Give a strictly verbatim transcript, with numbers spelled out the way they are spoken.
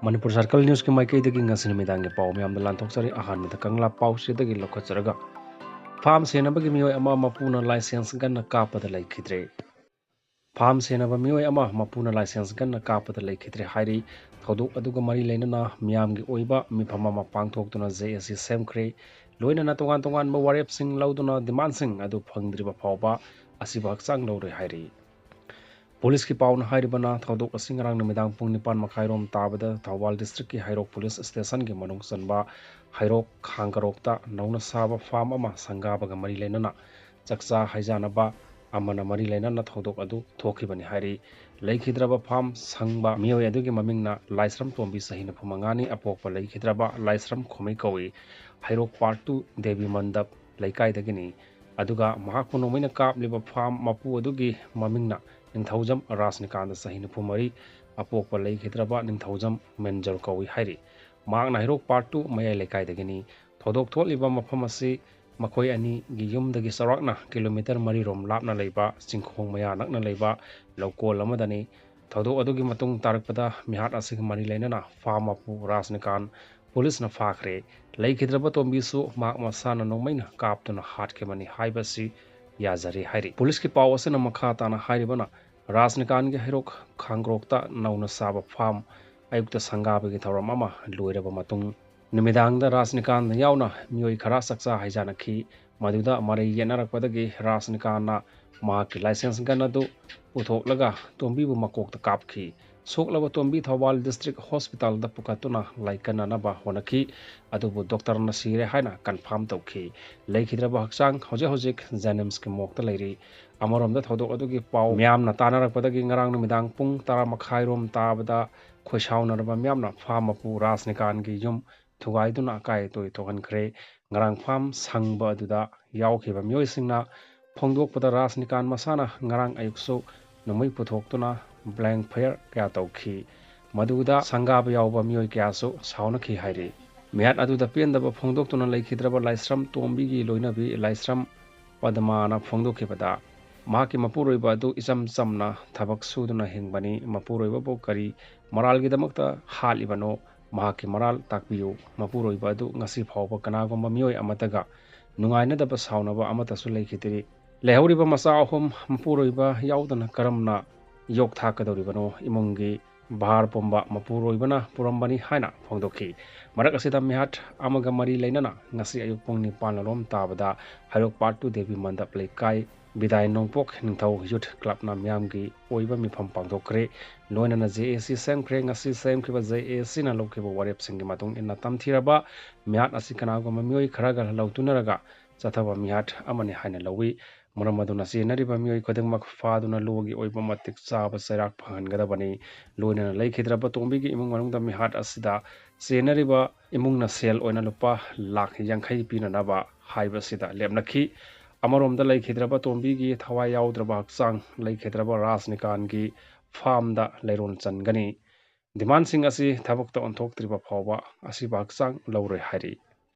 Manipur circle ꯅ꯭ꯌꯨꯁꯀꯤ ꯃꯥꯏꯀꯩꯗꯒꯤ ꯉꯁꯤ ꯅꯨꯃꯤꯗꯥꯡꯒꯤ ꯄꯥꯎ ꯃꯌꯥꯝꯗ ꯂꯥꯟꯊꯣꯛꯆꯔꯤ꯫ ꯑꯍꯥꯟꯕꯗ ꯀꯪꯂꯥ ꯄꯥꯎꯆꯦꯗꯒꯤ ꯂꯧꯈꯠꯆꯔꯒ, ꯐꯥꯝ ꯁꯦꯟꯅꯕꯒꯤ ꯃꯤꯑꯣꯏ ꯑꯃ ꯃꯄꯨꯅ ꯂꯥꯏꯁꯦꯟꯁ ꯒꯟꯅ ꯀꯥꯞꯄꯗ ꯂꯩꯈꯤꯗ꯭ꯔꯦ꯫ ꯐꯥꯝ ꯁꯦꯟꯅꯕ ꯃꯤꯑꯣꯏ ꯑꯃ ꯃꯄꯨꯅ ꯂꯥꯏꯁꯦꯟꯁ ꯒꯟꯅ ꯀꯥꯞꯄꯗ ꯂꯩꯈꯤꯗ꯭ꯔꯦ ꯍꯥꯏꯔꯤ꯫ ꯊꯧꯗꯣꯛ ꯑꯗꯨꯒ ꯃꯔꯤ ꯂꯩꯅꯅ ꯃꯤꯌꯥꯝꯒꯤ ꯑꯣꯏꯕ ꯃꯤꯐꯝ ꯑꯃ ꯄꯥꯡꯊꯣꯛꯇꯨꯅ ꯖꯦ ꯑꯦ ꯁꯤ ꯁꯦꯝꯈ꯭ꯔꯦ꯫ ꯂꯣꯏꯅꯅ ꯇꯣꯉꯥꯟ ꯇꯣꯉꯥꯟꯕ ꯋꯥꯔꯦꯞꯁꯤꯡ ꯂꯧꯗꯨꯅ ꯗꯤꯃꯥꯟꯁꯤꯡ ꯑꯗꯨ ꯐꯪꯗ꯭ꯔꯤꯕ ꯐꯥꯎꯕ ꯑꯁꯤꯕ ꯍꯛꯆꯥꯡ ꯂꯧꯔꯣꯏ ꯍꯥꯏꯔꯤ꯫ ꯄꯨꯂꯤꯁꯀꯤ ꯄꯥꯎꯅ ꯍꯥꯏꯔꯤꯕꯅ, ꯊꯧꯗꯣꯛ ꯑꯁꯤ ꯉꯔꯥꯡ ꯅꯨꯃꯤꯗꯥꯡ ꯄꯨꯡ ꯅꯤꯄꯥꯟ ꯃꯈꯥꯏꯔꯣꯝ ꯇꯥꯕꯗ ꯊꯧꯕꯥꯜ ꯗꯤꯁꯇ꯭ꯔꯤꯛꯀꯤ ꯍꯩꯔꯣꯛ ꯄꯨꯂꯤꯁ ꯁ꯭ꯇꯦꯁꯟꯒꯤ ꯃꯅꯨꯡ ꯆꯟꯕ ꯍꯩꯔꯣꯛ ꯈꯥꯡꯒꯔꯣꯛꯇ ꯅꯧꯅ ꯁꯥꯕ ꯐꯥꯝ ꯑꯃ ꯁꯪꯒꯥꯕꯒ ꯃꯔꯤ ꯂꯩꯅꯅ ꯆꯥꯛꯆꯥ ꯍꯩꯖꯥꯅꯕ ꯑꯃꯅ ꯃꯔꯤ ꯂꯩꯅꯅ ꯊꯧꯗꯣꯛ ꯑꯗꯨ ꯊꯣꯛꯈꯤꯕꯅꯤ ꯍꯥꯏꯔꯤ꯫ ꯂꯩꯈꯤꯗ꯭ꯔꯕ ꯐꯥꯝ ꯁꯪꯕ ꯃꯤꯑꯣꯏ ꯑꯗꯨꯒꯤ ꯃꯃꯤꯡꯅ ꯂꯥꯏꯁ꯭ꯔꯝ ꯇꯣꯝꯕꯤ, ꯆꯍꯤ ꯅꯤꯐꯨ ꯃꯉꯥꯅꯤ, ꯑꯄꯣꯛꯄ ꯂꯩꯈꯤꯗ꯭ꯔꯕ ꯂꯥꯏꯁ꯭ꯔꯝ ꯈꯣꯃꯩ ꯀꯧꯏ꯫ ꯍꯩꯔꯣꯛ ꯄꯥꯔꯠ ꯇꯨ ꯗꯦꯕꯤ ꯃꯟꯗꯞ ꯂꯩꯀꯥꯏꯗꯒꯤꯅꯤ꯫ ꯑꯗꯨꯒ ꯃꯍꯥꯛꯄꯨ ꯅꯣꯡꯃꯩꯅ ꯀꯥꯞꯂꯤꯕ ꯐꯥꯝ ꯃꯄꯨ ꯑꯗꯨꯒꯤ ꯃꯃꯤꯡꯅ ꯅꯤꯡꯊꯧꯖꯝ ꯔꯥꯖꯅꯤꯀꯥꯟꯇ, ꯆꯍꯤ ꯅꯤꯐꯨ ꯃꯔꯤ, ꯑꯄꯣꯛꯄ ꯂꯩꯈꯤꯗ꯭ꯔꯕ ꯅꯤꯡꯊꯧꯖꯝ ꯃꯦꯟꯖꯣꯔ ꯀꯧꯏ ꯍꯥꯏꯔꯤ꯫ ꯃꯍꯥꯛꯅ ꯍꯩꯔꯣꯛ ꯄꯥꯔꯠ ꯇꯨ ꯃꯌꯥꯏ ꯂꯩꯀꯥꯏꯗꯒꯤꯅꯤ꯫ ꯊꯧꯗꯣꯛ ꯊꯣꯛꯂꯤꯕ ꯃꯐꯝ ꯑꯁꯤ ꯃꯈꯣꯏ ꯑꯅꯤꯒꯤ ꯌꯨꯝꯗꯒꯤ ꯆꯥꯎꯔꯥꯛꯅ ꯀꯤꯂꯣꯃꯤꯇꯔ ꯃꯔꯤ ꯔꯣꯝ ꯂꯥꯞꯅ ꯂꯩꯕ ꯆꯤꯡꯈꯣꯡ ꯃꯌꯥ ꯅꯛꯅ ꯂꯩꯕ ꯂꯧꯀꯣꯜ ꯑꯃꯗꯅꯤ꯫ ꯊꯧꯗꯣꯛ ꯑꯗꯨꯒꯤ ꯃꯇꯨꯡ ꯇꯥꯔꯛꯄꯗ ꯃꯤꯍꯥꯠ ꯑꯁꯤꯒ ꯃꯔꯤ ꯂꯩꯅꯅ ꯐꯥꯝ ꯃꯄꯨ ꯔꯥꯖꯅꯤꯀꯥꯟ ꯄꯨꯂꯤꯁꯅ ꯐꯥꯈ꯭ꯔꯦ꯫ ꯂꯩꯈꯤꯗ꯭ꯔꯕ ꯇꯣꯝꯕꯤꯁꯨ ꯃꯍꯥꯛ ꯃꯁꯥꯅ ꯅꯣꯡꯃꯩꯅ ꯀꯥꯞꯇꯨꯅ ꯍꯥꯠꯈꯤꯕꯅꯤ ꯍꯥꯏꯕꯁꯤ ꯌꯥꯖꯔꯤ ꯍꯥꯏꯔꯤ꯫ ꯄꯨꯂꯤꯁꯀꯤ ꯄꯥꯎ ꯑꯁꯤꯅ ꯃꯈꯥ ꯇꯥꯅ ꯍꯥꯏꯔꯤꯕꯅ, ꯔꯥꯖꯅꯤꯀꯥꯟꯒꯤ ꯍꯩꯔꯣꯛ ꯈꯥꯡꯒ꯭ꯔꯣꯛꯇ ꯅꯧꯅ ꯁꯥꯕ ꯐꯥꯝ ꯑꯌꯨꯛꯇ ꯁꯪꯒꯥꯕꯒꯤ ꯊꯧꯔꯝ ꯑꯃ ꯂꯣꯏꯔꯕ ꯃꯇꯨꯡ, ꯅꯨꯃꯤꯗꯥꯡꯗ ꯔꯥꯖꯅꯤꯀꯥꯟ ꯌꯥꯎꯅ ꯃꯤꯑꯣꯏ ꯈꯔ ꯆꯥꯛꯆꯥ ꯍꯩꯖꯥꯅꯈꯤ꯫ ꯃꯗꯨꯗ ꯃꯔꯩ ꯌꯦꯠꯅꯔꯛꯄꯗꯒꯤ ꯔꯥꯖꯅꯤꯀꯥꯟꯅ ꯃꯍꯥꯛꯀꯤ ꯂꯥꯏꯁꯦꯟꯁ ꯒꯟ ꯑꯗꯨ ꯄꯨꯊꯣꯛꯂꯒ ꯇꯣꯝꯕꯤꯕꯨ ꯃꯀꯣꯛꯇ ꯀꯥꯞꯈꯤ꯫ ꯁꯣꯛꯂꯕ ꯇꯣꯝꯕꯤ ꯊꯧꯕꯥꯜ ꯗꯤꯁꯇ꯭ꯔꯤꯛ ꯍꯣꯁꯄꯤꯇꯥꯜꯗ ꯄꯨꯈꯠꯇꯨꯅ ꯂꯥꯏꯀꯠꯅꯅꯕ ꯍꯣꯠꯅꯈꯤ, ꯑꯗꯨꯕꯨ ꯗꯣꯛꯇꯔꯅ ꯁꯤꯔꯦ ꯍꯥꯏꯅ ꯀꯟꯐꯥꯔꯝ ꯇꯧꯈꯤ꯫ ꯂꯩꯈꯤꯗ꯭ꯔꯕ ꯍꯛꯆꯥꯡ ꯍꯧꯖꯤꯛ ꯍꯧꯖꯤꯛ ꯖꯦꯅꯤꯝꯁꯀꯤ ꯃꯣꯔꯒꯇ ꯂꯩꯔꯤ꯫ ꯑꯃꯔꯣꯝꯗ ꯊꯧꯗꯣꯛ ꯑꯗꯨꯒꯤ ꯄꯥꯎ ꯃꯤꯌꯥꯝꯅ ꯇꯥꯅꯔꯛꯄꯗꯒꯤ ꯉꯔꯥꯡ ꯅꯨꯃꯤꯗꯥꯡ ꯄꯨꯡ ꯇꯔꯥ ꯃꯈꯥꯏꯔꯣꯝ ꯇꯥꯕꯗ ꯈꯣꯏꯁꯥꯎꯅꯔꯕ ꯃꯤꯌꯥꯝꯅ ꯐꯥꯝ ꯃꯄꯨ ꯔꯥꯖꯅꯤꯀꯥꯟꯒꯤ ꯌꯨꯝ ꯊꯨꯒꯥꯏꯗꯨꯅ ꯑꯀꯥꯏ ꯑꯇꯣꯏ ꯊꯣꯛꯍꯟꯈ꯭ꯔꯦ꯫ ꯉꯔꯥꯡ ꯐꯥꯝ ꯁꯪꯕ ꯑꯗꯨꯗ ꯌꯥꯎꯈꯤꯕ ꯃꯤꯑꯣꯏꯁꯤꯡꯅ ꯐꯣꯡꯗꯣꯛꯄꯗ, ꯔꯥꯖꯅꯤꯀꯥꯟ ꯃꯁꯥꯅ ꯉꯔꯥꯡ ꯑꯌꯨꯛꯁꯨ ꯅꯣꯡꯃꯩ ꯄꯨꯊꯣꯛꯇꯨꯅ ꯕ꯭ꯂꯦꯡ ꯐꯌꯔ ꯀꯌꯥ ꯇꯧꯈꯤ꯫ ꯃꯗꯨꯗ ꯁꯪꯒꯥꯕ ꯌꯥꯎꯕ ꯃꯤꯑꯣꯏ ꯀꯌꯥꯁꯨ ꯁꯥꯎꯅꯈꯤ ꯍꯥꯏꯔꯤ꯫ ꯃꯤꯍꯥꯠ ꯑꯗꯨꯗ ꯄꯦꯟꯗꯕ ꯐꯣꯡꯗꯣꯛꯇꯨꯅ ꯂꯩꯈꯤꯗ꯭ꯔꯕ ꯂꯥꯏꯁ꯭ꯔꯝ ꯇꯣꯝꯕꯤꯒꯤ ꯂꯣꯏꯅꯕꯤ ꯂꯥꯏꯁ꯭ꯔꯝ ꯄꯗꯃꯥꯅ ꯐꯣꯡꯗꯣꯛꯈꯤꯕꯗ, ꯃꯍꯥꯛꯀꯤ ꯃꯄꯨꯔꯣꯏꯕ ꯑꯗꯨ ꯏꯆꯝ ꯆꯝꯅ ꯊꯕꯛ ꯁꯨꯗꯨꯅ ꯍꯤꯡꯕꯅꯤ꯫ ꯃꯄꯨꯔꯣꯏꯕꯕꯨ ꯀꯔꯤ ꯃꯔꯥꯜꯒꯤꯗꯃꯛꯇ ꯍꯥꯠꯂꯤꯕꯅꯣ? ꯃꯍꯥꯛꯀꯤ ꯃꯔꯥꯜ ꯇꯥꯛꯄꯤꯌꯨ꯫ ꯃꯄꯨꯔꯣꯏꯕ ꯑꯗꯨ ꯉꯁꯤ ꯐꯥꯎꯕ ꯀꯅꯥꯒꯨꯝꯕ ꯃꯤꯑꯣꯏ ꯑꯃꯠꯇꯒ ꯅꯨꯡꯉꯥꯏꯅꯗꯕ ꯁꯥꯎꯅꯕ ꯑꯃꯠꯇꯁꯨ ꯂꯩꯈꯤꯗ꯭ꯔꯤ꯫ ꯂꯩꯍꯧꯔꯤꯕ ꯃꯆꯥ ꯑꯍꯨꯝ ꯃꯄꯨꯔꯣꯏꯕ ꯌꯥꯎꯗꯅ ꯀꯔꯝꯅ ꯌꯣꯛ ꯊꯥꯛꯀꯗꯧꯔꯤꯕꯅꯣ? ꯏꯃꯨꯡꯒꯤ ꯚꯥꯔ ꯄꯨꯝꯕ ꯃꯄꯨꯔꯣꯏꯕꯅ ꯄꯨꯔꯝꯕꯅꯤ ꯍꯥꯏꯅ ꯐꯣꯡꯗꯣꯛꯈꯤ꯫ ꯃꯔꯛ ꯑꯁꯤꯗ ꯃꯤꯍꯥꯠ ꯑꯃꯒ ꯃꯔꯤ ꯂꯩꯅꯅ ꯉꯁꯤ ꯑꯌꯨꯛ ꯄꯨꯡ ꯅꯤꯄꯥꯟ ꯂꯣꯝ ꯇꯥꯕꯗ ꯍꯩꯔꯣꯛ ꯄꯥꯔꯠ ꯇꯨ ꯗꯦꯕꯤ ꯃꯟꯗꯞ ꯂꯩꯀꯥꯏ ꯕꯤꯗꯥꯏ ꯅꯣꯡꯄꯣꯛ ꯅꯤꯡꯊꯧ ꯌꯨꯠ ꯀ꯭ꯂꯕꯅ ꯃꯤꯌꯥꯝꯒꯤ ꯑꯣꯏꯕ ꯃꯤꯐꯝ ꯄꯥꯡꯊꯣꯛꯈ꯭ꯔꯦ꯫ ꯂꯣꯏꯅꯅ ꯖꯦ ꯑꯦ ꯁꯤ ꯁꯦꯝꯈ꯭ꯔꯦ꯫ ꯉꯁꯤ ꯁꯦꯝꯈꯤꯕ ꯖꯦ ꯑꯦ ꯁꯤꯅ ꯂꯧꯈꯤꯕ ꯋꯥꯔꯦꯞꯁꯤꯡꯒꯤ ꯃꯇꯨꯡ ꯏꯟꯅ ꯇꯝꯊꯤꯔꯕ ꯃꯤꯍꯥꯠ ꯑꯁꯤ ꯀꯅꯥꯒꯨꯝꯕ ꯃꯤꯑꯣꯏ ꯈꯔꯒ ꯂꯧꯇꯨꯅꯔꯒ ꯆꯠꯊꯕ ꯃꯤꯍꯥꯠ ꯑꯃꯅꯤ ꯍꯥꯏꯅ ꯂꯧꯏ꯫ ꯃꯔꯝ ꯑꯗꯨꯅ ꯆꯦꯟꯅꯔꯤꯕ ꯃꯤꯑꯣꯏ ꯈꯨꯗꯤꯡꯃꯛ ꯐꯥꯗꯨꯅ ꯂꯣꯒꯤ ꯑꯣꯏꯕ ꯃꯇꯤꯛ ꯆꯥꯕ ꯆꯩꯔꯥꯛ ꯐꯪꯍꯟꯒꯗꯕꯅꯤ꯫ ꯂꯣꯏꯅꯅ ꯂꯩꯈꯤꯗ꯭ꯔꯕ ꯇꯣꯝꯕꯤꯒꯤ ꯏꯃꯨꯡ ꯃꯅꯨꯡꯗ ꯃꯤꯍꯥꯠ ꯑꯁꯤꯗ ꯆꯦꯟꯅꯔꯤꯕ ꯏꯃꯨꯡꯅ ꯁꯦꯜ ꯑꯣꯏꯅ ꯂꯨꯄꯥ ꯂꯥꯈ ꯌꯥꯡꯈꯩ ꯄꯤꯅꯅꯕ ꯍꯥꯏꯕꯁꯤꯗ ꯂꯦꯞꯅꯈꯤ꯫ ꯑꯃꯔꯣꯝꯗ ꯂꯩꯈꯤꯗ꯭ꯔꯕ ꯇꯣꯝꯕꯤꯒꯤ ꯊꯋꯥꯏ ꯌꯥꯎꯗ꯭ꯔꯕ ꯍꯛꯆꯥꯡ ꯂꯩꯈꯤꯗ꯭ꯔꯕ ꯔꯥꯖꯅꯤꯀꯥꯟꯒꯤ ꯐꯥꯝꯗ ꯂꯩꯔꯣꯟ ꯆꯟꯒꯅꯤ꯫ ꯗꯤꯃꯥꯟꯁꯤꯡ ꯑꯁꯤ ꯊꯕꯛꯇ ꯑꯣꯟꯊꯣꯛꯇ꯭ꯔꯤꯕ ꯐꯥꯎꯕ ꯑꯁꯤꯕ ꯍꯛꯆꯥꯡ ꯂꯧꯔꯣꯏ ꯍꯥꯏꯔꯤ꯫